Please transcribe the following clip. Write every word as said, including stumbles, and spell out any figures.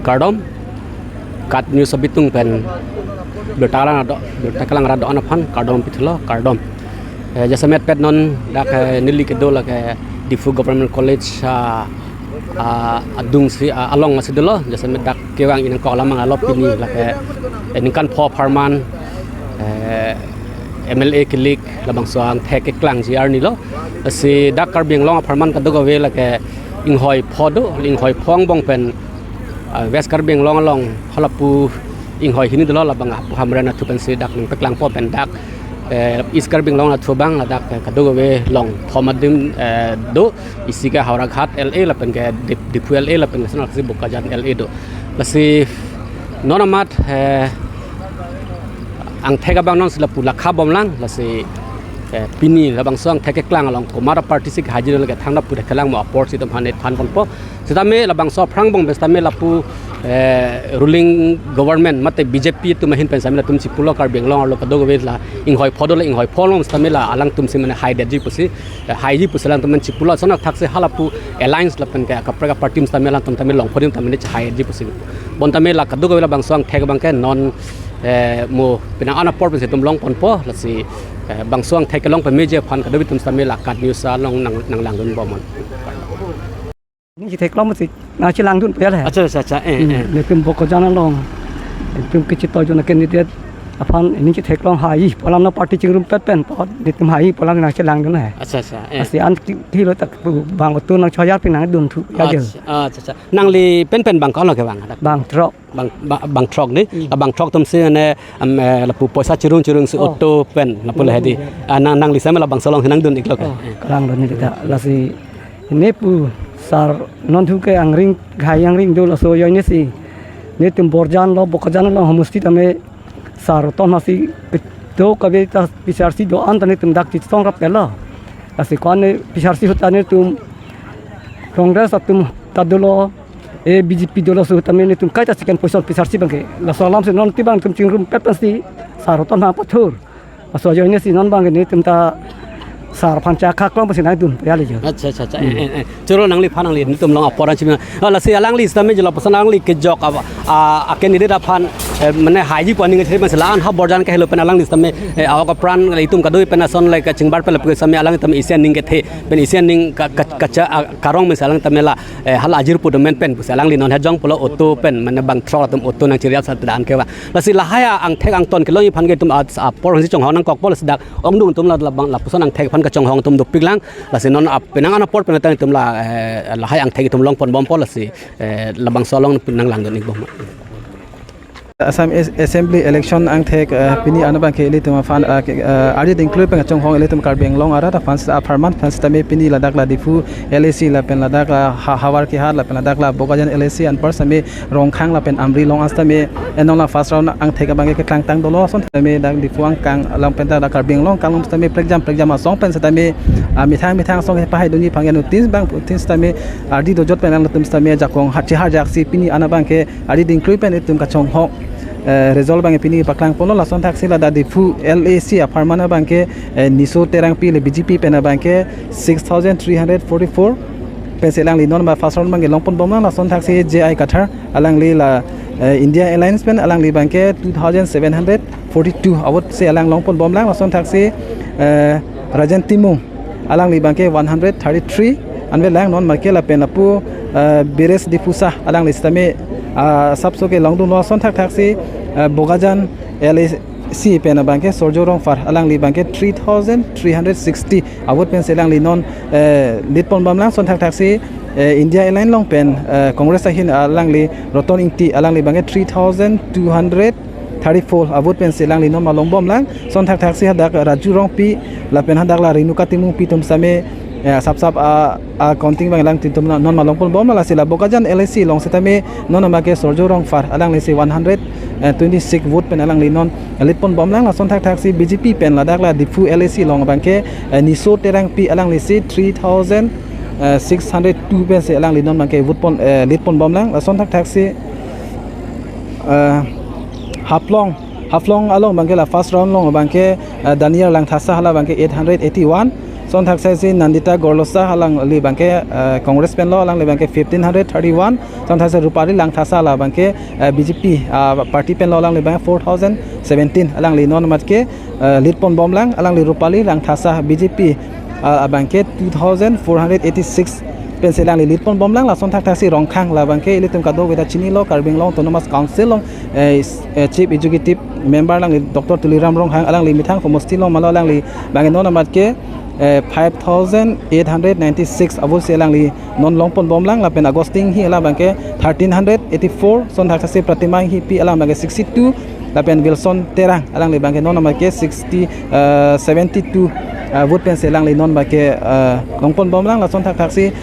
Kardom, KAT News abitung pen birta kelang ra do, birta kelang ra do-an aphan kardom pithulo, kardom. Eh, jasemet pet non dak, eh, neli kedo lake Diphu Government College, ah, ah, adungsi, ah, along asi dolo, jasemet dak kevang inang kok lamang alo pini lake, eh, ningkan pho apharman, eh, M L A kilik labangso angthek keklangji arni lo. Si dak Karbi Anglong apharman kadokave lake inghoi pho do, inghoi pho angbong pen, ah, West Karbi Anglong along halapu inghoi hini dolo, labang apu Hamren athu pensi dak nangpeklang po pen dak, eh, East Karbi Anglong athu abang ladak, eh, kadokave long thom adim, eh, do, isi ke Howraghat L A lapen ke Dip-, Diphu L A lapen ke sonal si Bokajan L A do. Lasi non amat, eh, angthek abang non si lapu lakha bomlang, lasi, eh, pini labangso angthek keklang along komat aparty si haji lake thangta pu thelang mo apor si itum aphan than ponpo. Sitame labangso aphrang angbong pen sitame lapu, eh, ruling government mate B J P atum ahin pen sitame latum chipulo Karbi Anglong arlo kadokave la inghoi pho do, la inghoi pho long sitame la alangtum si mane haidetji pusi, eh, haiji pusi alangtum mane chipulo, sonal thaksi halapu alliance lapen ke kaprek aparty sitame alangtum tame longpho adim tame haiji pusi. Bonta me la kadokave labangso angthek abang ke non, eh, mo penang an apor pensi itum long ponpo, lasi, eh, bangso angthek kelong pen meje aphan kadokave atum sitame la KAT News along nang, nanglangdun bomnon. Ning chitheklong mati, nangchelangdun puyal he. Acha, acha, acha, eh, Hmm, eh. Netum Bokajan along, netum kechitoi jona candidate aphan ning chitheklong haiji pu alam na party chingrum pet pen pu netum haiji pu alam nangchelangdun he. Acha, acha, eh. Lasi an ki, kilo tak pu bang otu nangchoyar pi nangdun thu ya je. Acha, acha, acha. Nangli pen pen bang ko-an lo kevang dak? Bang throk. Bang, ba-, bang throk ni. Hmm. Ah, bang throk atum si ne, am, eh, lapu poisa chirung chirung si Oh. auto pen lapu le hedi. Hmm. Ah, nang, nangli sitame labangso along nangdun iklo ke. Oh, kelang lo ni kita. Lasi nepu sar non thu ke angring, ghai angring do, laso ajoine si netum Borjan lo, Bokajan lo, homosti tame sar ton masi kedo kave ta P C R C do-an ta netum dak chesong rap pelo. Lasi ko-an ne P C R C ahut ta netum Congress atum ta dolo, eh, B J P dolo, laso ahut tame netum kaita second position P C R C abang ke. Laso alam si non ti bang netum chingrum pet pensi sar ton ha pathur. Laso ajoine si non abang ke netum ta sar aphan chakha klong pensi nangdun puyal jo. Acha, acha, acha. Hmm. Eh, eh, eh. Choro nangliphan nangli netum along apor an chimina. Oh, lasi alangli sitame je lapuson alangli kejok a, a, a candidate aphan, eh, mane haiji pu aning chere pensi la-an ha Borjan kahelo pen alangli sitame, eh, awak apran itum kadoi pen ason le kachingbar pen lapu sitame alang tame isi aning kethe pen isi aning ka, ka, kacha, a, karong pensi alang tame la, eh, hala ajir pu domen pen pusi alangli non hejong pulo auto pen mane bang throk atum auto nangchiriap sa dan kevang. Lasi lahai angthek angton kelongji aphan ke itum a, apor si chonghong nangkokpo, lasi dak ongdung atum la, labang lapuson angthek aphan kachonghong atum dopiklang. Lasi non ap, penang an apor pen ta itum la, eh, lahai angthek itum long pon bompo, lasi, eh, labangso along nanglangdun ik bom. Assam As-, Assembly election angthek, eh, pini an abang ke ilitum aphan, eh, ke, eh, ardi dingklui pen kachonghong ilitum Karbi Anglong arat aphan, apharman aphan sitame pini ladak la Diphu L A C lapen ladak la Ha-, Howraghat lapen ladak la Bokajan L A C anpar sitame Rongkhang lapen Amri along an sitame enong la first round angthek abang ke keklang tang dolo, lason sitame dak Diphu angkang along pen ta dak Karbi Anglong angkang along sitame prekjam prekjam asong pen sitame, ah, methang methang asong pahai dunji aphan notice bang tin sitame ardi dojot pen alangtum sitame jakong ha, chihar jaksi pini an abang ke ardi dingklui pen itum kachonghong, eh, result abang ke pini paklang ponlo, lason thaksi ladak Diphu L A C apharman abang ke, eh, Niso Terangpi le B J P pen abang ke six thousand three hundred forty-four pensi alangli non ba first round abang ke long pon bomlang, lason thaksi J I Kathar alangli la, eh, India Alliance pen alangli abang ke two thousand seven hundred forty-two a vote si alang long pon bomlang, lason thaksi, eh, Rajen Timung alangli abang ke one hundred thirty-three anvet lang, non abang ke lapen lapu, eh, Bires Diphusa alangli sitame, ah, asapso ke longdunlo, lason thak thaksi, eh, Bokajan L A C pen abang ke Surjya Rongphar alangli abang ke three thousand three hundred sixty a vote pensi alangli non, eh, lead pon bomlang, lason thak thaksi, eh, India Alliance along pen, eh, Congress ahin alangli Roton Ingti alangli abang ke three thousand two hundred thirty-four a vote pensi alangli non ma long bomlang, lason thak thaksi hadak Raju Rongpi lapen hadak la Renuka Timungpi atum sitame, eh, asap asap a, a counting abang alangtum non ma long pon bomlang, lasi la Bokajan L A C along sitame non abang ke Surjya Rongphar alangli si one hundred twenty-six vote pen alangli non lead pon bomlang, lason thak thaksi B J P pen ladak la Diphu L A C along abang ke, eh, Niso Terangpi alangli si three thousand six hundred two pensi alangli non abang ke vote pon, eh, lead pon bomlang, lason thak thaksi, eh, Haflong, Haflong along abangke la first round along abangke, eh, Daniel Langthasa hala abangke eight hundred eighty-one. Lason thakthaksi Nandita Gorlosa alangli abangke, eh, Congress penlo, alangli abangke fifteen hundred thirty-one. Lason thakthaksi Rupali Langthasa hala abangke, eh, B J P, ah, party penlo, alangli abangke four thousand seventeen. Alangli non amat ke, eh, lead ponbomlang, alangli Rupali Langthasa B J P, ah, abangke two thousand four hundred eighty-six pensi alangli lead ponbomlang. Lason thakthaksi Rongkhang la abangke ilitum kadokave ta chinilo, Karbi Anglong Autonomous Council along, eh, is-, eh, Chief Executive Member alangli Doctor Tuliram Ronghang, alangli methang homosti along malo, alangli abangke non amat ke, eh, five thousand eight hundred ninety-six a-vote si alangli non long ponbomlang. Lapen August Enghee hala abangke thirteen hundred eighty-four. Lason thakthaksi Pratima Enghipi, alang abangke sixty-two. Lapen Wilson Terang, alangli abangke non amat ke sixty, eh, seventy-two, eh, vote pensi alangli non abangke, eh, long ponbomlang. Lason thakthaksi